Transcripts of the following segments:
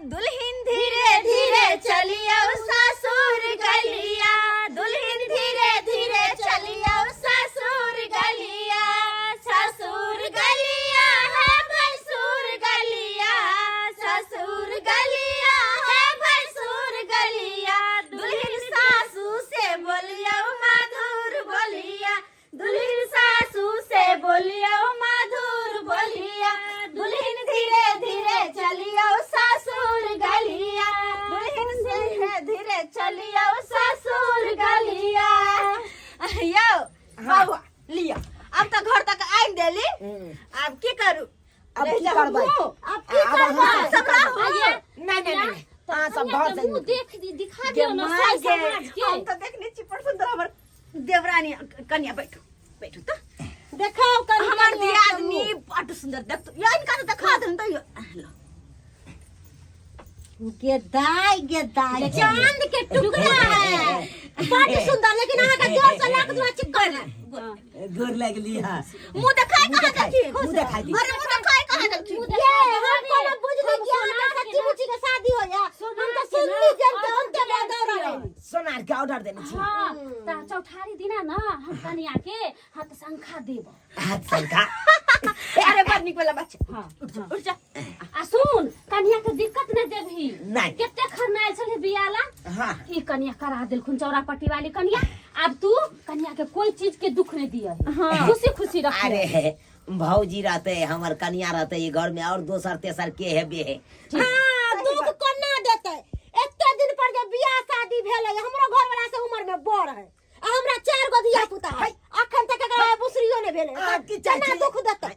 दुल्हन धीरे धीरे चलियो ससुर गलिया, दुल्हन धीरे धीरे चलियो ससुर गलिया, ससुर गलिया है भैंसुर गलिया, ससुर गलिया है भैंसुर गलिया, दुल्हन सासू से बोलियो मधुर बोलिया, दुल्हन सासू से बोलियो मधुर बोलिया, दुल्हन धीरे धीरे चलियो ससुर गलिया, दुल्हन धीरे धीरे चलियो ससुर गलिया। यौ बाबा लियो, अब तो घर तक आनि देली, आब की करू? अब रहि की जाउ करबै? हमहूँ। अब की आब करबै? अहाँ सब रहू। नहीं नहीं नहीं, अहाँ सब घर से मुंह देख दिखा गे दियो ना माय साई गे, समाज के। हम तो देखने छी बड़ सुंदर हमर देवरानी कन्या। बैठू बैठू तो देखाओ कनी हमर कनिया के दियादनी मुंह। बड़ सुंदर। देख तो या इनका तो देखा देन तो यो। लो। गे दाई, गे दाई, चांद के टुकड़ा है, बड़ सुंदर। लेकिन अहाँ के जोर से लाग दुआ चिकन है। गोर लगली। हाँ। मुंह देखाय कहाँ देखी? मुंह देखाय दी। अरे मुंह देखाय कहाँ देखी? ये हम कोनो बुझली कि अहाँ के सच्ची मुच्ची के शादी होया? हम तो सुनली जनते अंते में दौड़ रहे। सोनार के ऑर्डर देने छी। हाँ, त चौठारी दिना न हम कनिया के हाथ शंखा देब। हाथ शंखा। अरे बड़ नीक वाला बच्चा। हाँ। उठ जा, उठ जा। आ सुन, कनिया के दिक्कत नहीं देबही। नहीं। कते खरनायल छले बियाला। हाँ। ई कनिया करा देलखुन चौरा पट्टी वाली कनिया। आब तू कनिया के कोई चीज के दुख नहीं दिय। हाँ। खुशी खुशी रख। अरे भौजी रहते, हमर कनिया रहते ये घर में, और दोसर तेसर के है बे है? हाँ, दुख कोना देते? एते दिन पर जे बियाह शादी भेलै, हमरो घर वाला से उम्र में बड़ है आ हमरा चार गो धिया पुता है, अखन तक एकरा बुसरियो ने भेलै। आ, की चाहै केना छी? दुख देते?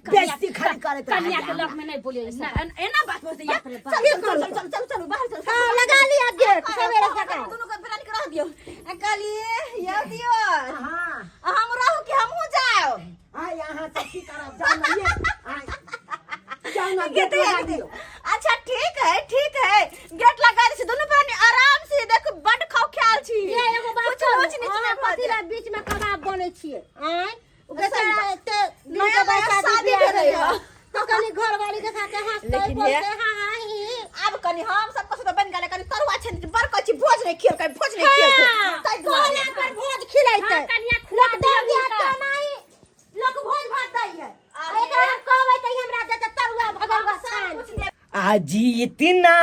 बेइज्जती खाली करैत रहै। कनिया के लग में नहीं बोलिए। ना, एना बात बोलते या। बाप रे बाप। चल चल चल चल चल चल बाहर चल। हाँ, लगा लिया गेट सवेरे सकाल। दोनों के प्राणी के रह दियो। आ, कहलिए यौ दियो। हाँ। हम रहू कि हमहूँ जाओ? आ यहाँ सब की करब? जाओ ना ये। आ, जाओ ना, गेट गेट लगा लगा दियो। अच्छा ठीक है, ठीक है, गेट लगा दै छी। दोनों प्राणी आराम से देखो, बड खाओ ख्याल छी। ये एगो बात कुछ कहू, ऊंच नीच अहाँ नहि भऽ कथी जायत। ला बीच में कबाब बनै छियै? आँय, ओ सही बेचारा बात। एते दिन नया के बाद नया शादी शादी बियाह भेलै भेलै हँ। तो कनी घरवाली के साथे हंसते लेकिन बोलते। हे- हाँ हाँ ही। आब कनी हम सब कसो तऽ बनि गेलै, कनी तरुआ छै, बड़ कहै छी भोज नहि खियलकै, भोज नहि खियलकै। हाँ, ताहि दुआरे। कोना पर भोज खिलाइते? हाँ, कनिया खुआ लोक दियौ दर दिया हुनका। तो नहीं, लोक भोज भात दै है। अरे। एकरा हम कहबै तऽ ई हमरा देतै तरुआ भगरुआ सब छानि। कुछ देब। आज इतना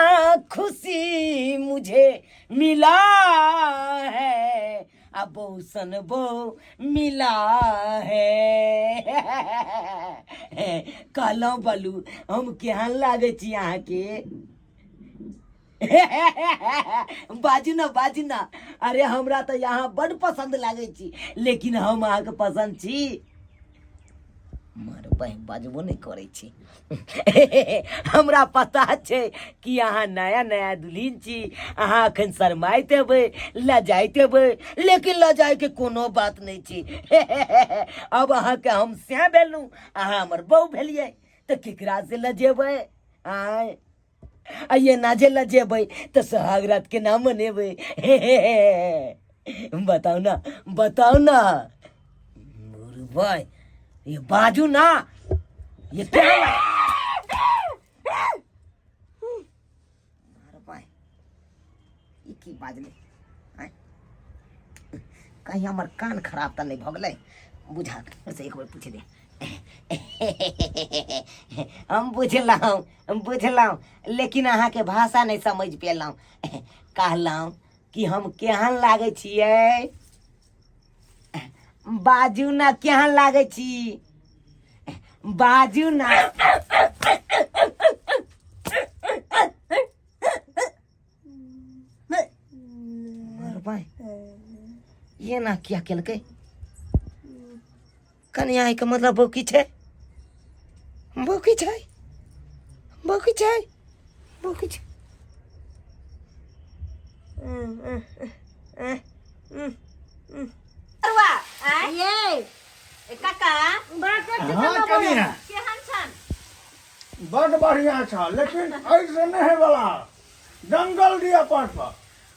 खुशी मुझे मिला है, अब सन वो मिला है। कहलहुँ बलू, हम केहन लागै छी अहाँके? बाजू ना, बाजू ना। अरे हमरा तऽ यहाँ बड पसंद लागै छी, लेकिन हम अहाँके पसंद छी? मार बहिन, बाजबो नहि करै छी। हमरा पता छै कि अहाँ नया नया दुल्हिन छी, अहाँ अखन शरमाइत हेबै, लजाइत हेबै, लेकिन लजाइके कोनो बात नहि छै। अब अहाँके हम सएह भेलहुँ, अहाँ हमर बहू भेलियै, तऽ केकरा से लजेबै? आँय, आ एना जे लजेबै तऽ सोहाग रात केना मनेबै? बताउ ना, बताउ ना। भाई, ये बाजू ना, ये क्या हुआ? मारो भाई, ई की बाजलै? आँय? कहीं हमर कान खराब तऽ नहि भऽ गेलै? बुझा से एक बेर पूछि दे। हम बुझलहुँ, हम बुझलहुँ, लेकिन अहाँके भाषा नहि समझ पेलहुँ। कहलहुँ कि हम केहन लागै छियै? बाजू ना, केहन लागै छी? बाजू ना। मरबै, ये ना किया केलकै कनिया? के मतलब बौकी छै, बौकी छै, बौकी छै, बौकी छै। तरुआ आँय? ये ए, काका। हाँ कनिया। केहन छन? बड बढ़िया छ, लेकिन ऐसे नहीं है वाला, जंगल दिया पड़त।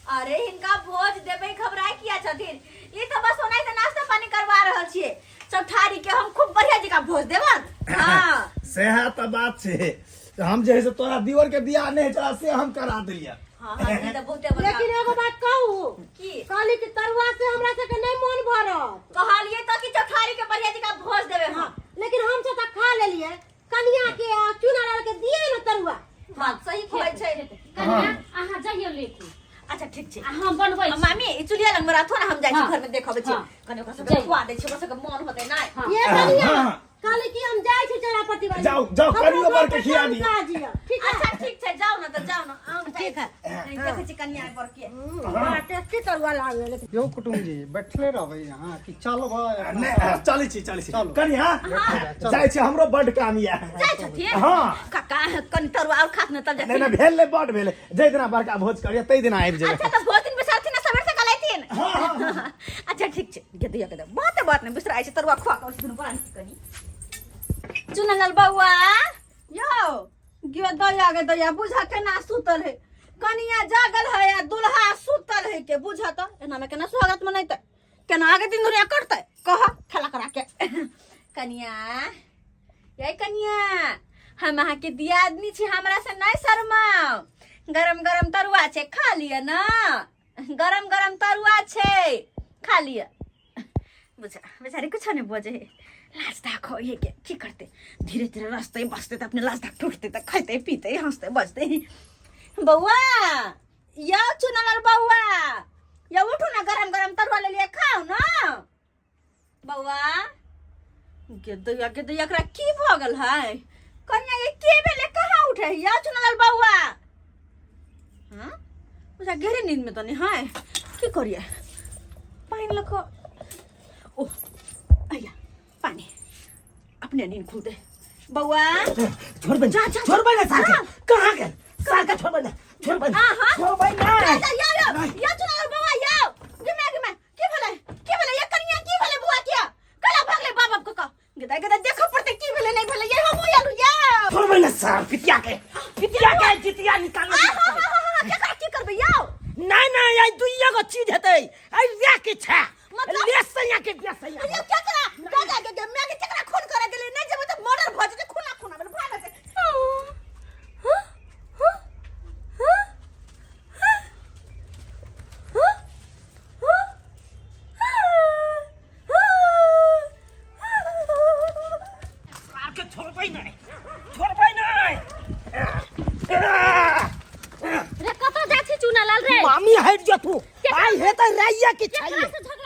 अरे हिनका भोज देबै, घबराय किया छथिन? ई तऽ बस ओनाहिते नाश्ता पानी करवा रहल छियै। चौठारी के हम खूब बढ़िया जकाँ भोज देबन। हाँ। सएह तऽ बात छै। हम जे है से तोरा दिवर के बियाह नहीं चला से हम करा देलियै। हाँ हाँ, ई तऽ बहुते बड़का। लेकिन एगो बात कहू की? कहली कि तरुआ से हमरा सबके नहीं मन भरत। कहलिए तो कि चौठारी के बढ़िया जगह भोज देबे हम। लेकिन हम सब तऽ खा लेलिए, कनिया के आ चूना लाल के दिए ने तरुआ। बात सही कहै छै। कनिया अहाँ जइयो लेके। अच्छा ठीक छै। आ हम बनबै छी। मामी ई चुल्हिया लग में रहथो ना, हम जाइ छी हाँ। घर में देखबै छी। हाँ। कनि ओकरा सबके जइयो। खुआ दै छी, ओकरा सबके मन होतै नै। हाँ। ये कनिया हाँ। कहली कि हम जाइ छी चौरापट्टी वाली। जाउ, जाउ, हमरो कनियो घर बर के पर खिया काम दियौ। काज यऽ, ठीक है? अच्छा ठीक छै, जाउ ना तऽ जाउ ना। हम ठीक है। कनि देखै छी कनिया पर के। बड़ा टेस्टी तरुआ लागल लेकिन। यौ कुटुम जी बैठले रहबै यहाँ कि चलबै अपना नहि सब? चलै छी, चलै छी। चलू। कनिया चलू। जाइ छी, हमरो बड्ड काम यऽ। जाइ छथिन? हाँ। काका कनि तरुआ और खात ने तब नहि जाथिन। नहि भेल नहि, बड्ड भेल। जाहि दिना बड़का भोज करियै ताहि दिना आबि जेबै। अच्छा तऽ भोज दिन बैसारथिन ना सबेर सकाल अयथिन। हाँ, हाँ, हाँ। अच्छा ठीक छै, गे दैया के दे। बाते बात नहि बिसराइ छै, तरुआ खुआ कऽ दुनू बड़ा नीक कनि। चुनलाल बौआ यौ गे दैया गे दैया बुझा केना सुतल है, कनिया जागल है आ दुल्हा सुतल है के बुझा तऽ एना में केना स्वागत मनैतै, केना आगे दिन दुनिया कटतै कह खेला करा के। कनिया यै कनिया, हम अहाँ के दियादनी छी, हमरा से नहीं शर्माओ। गरम गरम तरुआ छै, खा लिअ ना। गरम गरम तरुआ छै, खा लिअ। बुझा बेचारी कुछ नहीं बजे है, लाज दाख ये के की करते, धीरे धीरे रस्ते बसते त अपने लाज दाख टूटते त खैते पीते हंसते बजते। बौआ यौ चुनालाल बौआ यौ उठू ना, गरम गरम तरुआ ले लिअ खाउ ना। बौआ गे दैया गे दैया एकरा की भऽ गेल है कन्या, ये के भेलै कहाँ उठे है यौ चुनालाल बौआ? हाँ बुझा गहरे नींद में तो नहीं है, की करिए पानि लऽ कऽ। ओ अय्या पानी अपने नींद खुलते। बौआ छोड़ बन जा, जा, छोड़ बन सार के। जा। कहाँ गेल सार के? छोड़ बन, छोड़ बन, हाँ, हाँ। छोड़ बन जा, ना। जा, यौ, यौ, यौ, चुनालाल बौआ, यौ। गिमे, गिमे, की भेलै? की भेलै? ये कनिया, की भेलै बौआ के? कला भागलै बाप बाप के कह। गेदा, गेदा, देखऽ पड़तै की भेलै, नहि भेलै। ये हमहूँ आएलहुँ, यौ। छोड़ बन सार, पितिया के, पितिया के जितिया निकाल। आ, हाँ, हाँ, हाँ, हाँ, केकरा की करबै, यौ? नहीं नहीं, आई दुइया गो चीज हेतै, आई रे के छा मतलब? ले सैया के, ले सैया। यौ, केकरा? गेदा, गेदा, मैं के केकरा खून करे गेलै? नहि जेबै तऽ मर्डर भऽ जेतै, खूना खूना भेल, भागल जेतै। हाँ, हाँ, हाँ, हाँ, हाँ, हाँ, हाँ, हाँ। सार के छोड़बै नहीं, छोड़बै नहीं। रे कतऽ जाइ छी चुनालाल रे? मामी हट जा तू, आई हेतै रैया के केकरा चाहिए। से झगड़ा